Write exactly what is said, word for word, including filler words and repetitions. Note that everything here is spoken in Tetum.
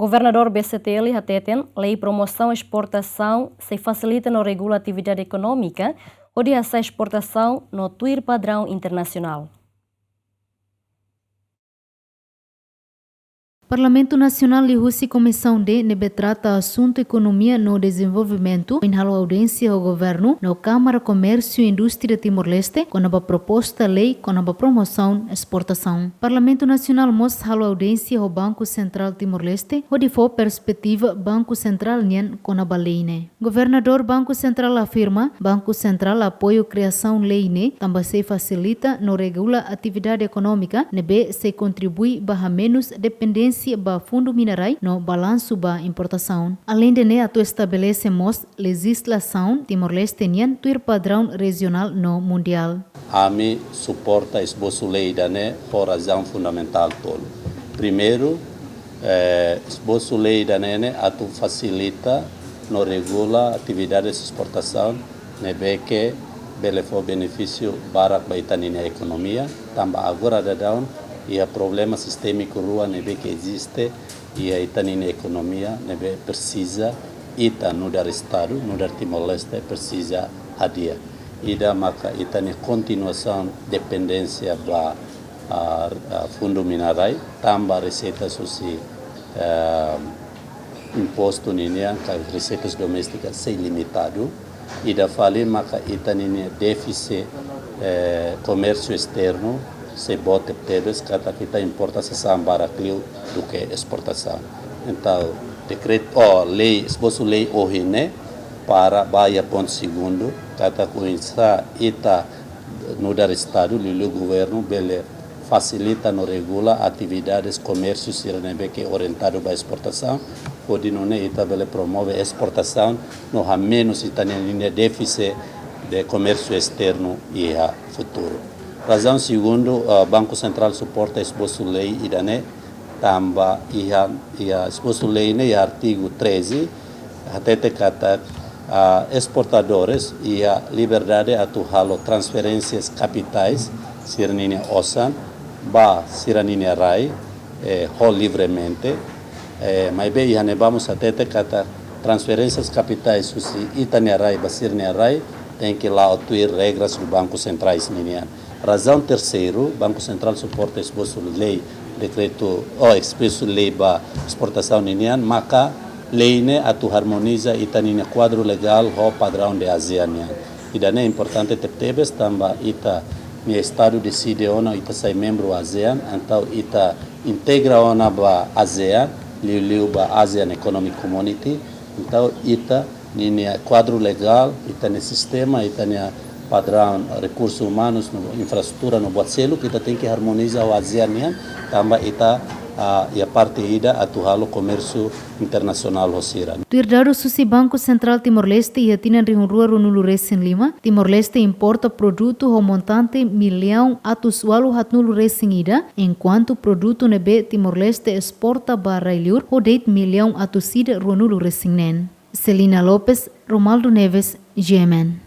Governadór B C T L hateten, lei promosaun esportasaun sei fasilita no regula atividade ekonómika, hodi hasa'e esportasaun no tuir padraun internasionál. Parlamentu Nasionál liuhusi Komisaun D ne'ebé trata asuntu ekonomia no dezenvolvimentu, foin halo audiénsia ho Governu no Kámara Komérsiu Indústria Timor-Leste, kona-ba proposta lei kona-ba promosaun esportasaun. Parlamentu Nasionál mós halo audiénsia ho Banku Sentrál Timor-Leste, hodi fó perspetiva Banku Sentrál nian kona-ba lei ne'e. Governadór Banku Sentrál afirma, Banku Sentrál apoiu kriasaun lei ne'e, tanba sei fasilita no regula atividade ekonómika, ne'ebé sei kontribui ba hamenus dependénsia ba fundu mina-rai no balansu ba importasaun. Aleinde ne'e, atu estabelese mós lejizlasaun Timor-Leste nian tuir padraun rejionál no mundiál. Ami suporta esbosu lei ida-ne'e ho razaun fundamentál tolu. Primeiru, eh, esbosu lei ida-ne'e ne'e atu fasilita no regula atividades esportasaun ne'ebé ke bele fó benefísiu barak ba ita-nia ekonomia, tanba agora daudaun iha problema sistémiku rua ne'ebé ke eziste iha ita-nia ekonomia, ne'ebé presiza ita nu'udar Estadu, nu'udar Timor-Leste presiza hadi'a. Ida maka ita-nia kontinuasaun dependénsia ba, ah, ah, fundu mina-rai, tanba reseitas husi, eh, impostu ninian, ka reseitas doméstika sei limitadu. Ida fali maka ita-nia défise, eh, komérsiu esternu sei boot tebes, katak ita importa sasán barak liu duké esportasaun. Entaun, dekretu, oh, lei, esbosu lei ohin ne'e para ba iha pontu segundu, katak oinsá ita nu'udar Estadu, liuliu Governu, bele fasilita no regula atividades komérsiu sira ne'ebé ke orientadu ba esportasaun, hodi nune'e ita bele promove esportasaun, no hamenus ita-nia défise de komérsiu esternu iha futuru. Razaun segundu, ah, Banku Sentrál suporta esbosu lei ida-ne'e, tanba iha, iha esbosu lei ne'e iha artigu treze, hatete katak, ah, esportadores iha liberdade atu halo transferénsias kapitais, sira-ninia osan, ba sira-ninia rai, eh, ho livremente. Eh, maibé iha ne'ebá mós hatete katak transferénsias kapitais husi ita-nia rai ba sira-nia rai tenke la'o tuir regras do Banku Sentrál ninian. Razaun terseiru, Banku Sentrál suporta esbosu lei, dekretu, oh, esbosu lei ba esportasaun ninian, maka lei ne'e atu harmoniza ita-nia kuadru legál ho padraun de ASEAN nian. Ida-ne'e importante tebetebes tanba ita-nia Estadu deside ona ita sai membru ASEAN, entaun ita integra ona ba ASEAN, liuliu ba ASEAN Economic Community, entaun ita ninia kuadru legál, ita-nia sistema, ita-nia padraun rekursu umanus, no infraestrutura, no buat seluk, ita tenke harmoniza ho ASEAN nian, tanba ita, ah, iha parte ida atu halo komérsiu internasionál ho sira. Tuir dadus husi Banku Sentrál Timor-Leste, iha tinan rihun rua ruanulu resin lima, Timor-Leste importa produtu ho montante millaun atus ualu haatnulu resin ida, enkuantu produtu ne'ebé Timor-Leste esporta ba rai-liur ho de'it millaun atus ida ruanulu resin neen. Celina Lopes, Romaldo Neves, G M N.